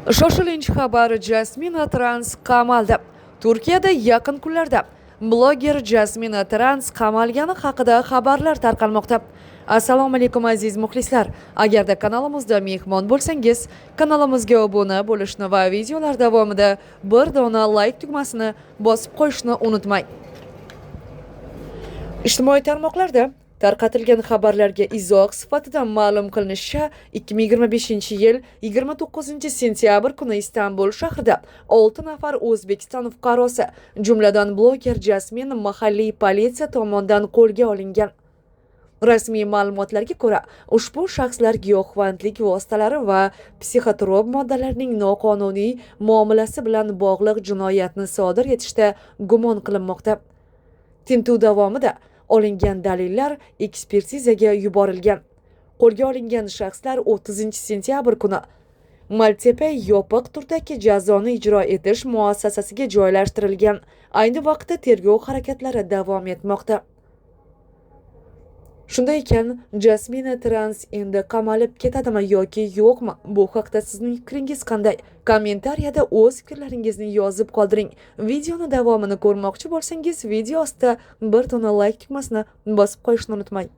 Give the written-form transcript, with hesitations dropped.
Shoshilinch xabar: Jasmina Trans qamaldi. Turkiyada yaqin kunlarda bloger Jasmina Trans qamalgani haqida xabarlar tarqalmoqda. Assalomu alaykum, aziz muxlislar. Agarda kanalimizda mehmon bo'lsangiz, kanalimizga obuna bo'lishni va videolar davomida bir dona layk tugmasini bosib qo'yishni unutmang. Ijtimoiy tarmoqlarda tarqatilgan xabarlarga izoh sifatida ma'lum qilinishicha, 2025-yil 29 sentyabr kuni Istanbul shahrida 6 nafar O'zbekiston fuqarosi, jumladan bloger Jasmin mahalliy politsiya tomonidan qo'lga olingan. Rasmiy ma'lumotlarga ko'ra, ushbu shaxslar giyohvandlik vositalari va psixotrop moddalarning noqonuniy muomalasi bilan bog'liq jinoyatni sodir etishda gumon qilinmoqda. Tintuv davomida olingan dalillar ekspertizaga yuborilgan. Qo'lga olingan shaxslar 30 sentyabr kuni Maltepe yopiq turdagi jazoni ijro etish muassasasiga joylashtirilgan. Ayni vaqtda tergov harakatlari davom etmoqda. Shunday ekan, Jasmina Trans endi qamalib ketadimi yoki yo'qmi? Bu haqda sizning fikringiz qanday? Kommentariyada o'z fikrlaringizni yozib qoldiring. Videoni davomini ko'rmoqchi bo'lsangiz, video ostida bir dona layk tugmasini bosib qo'yishni unutmang.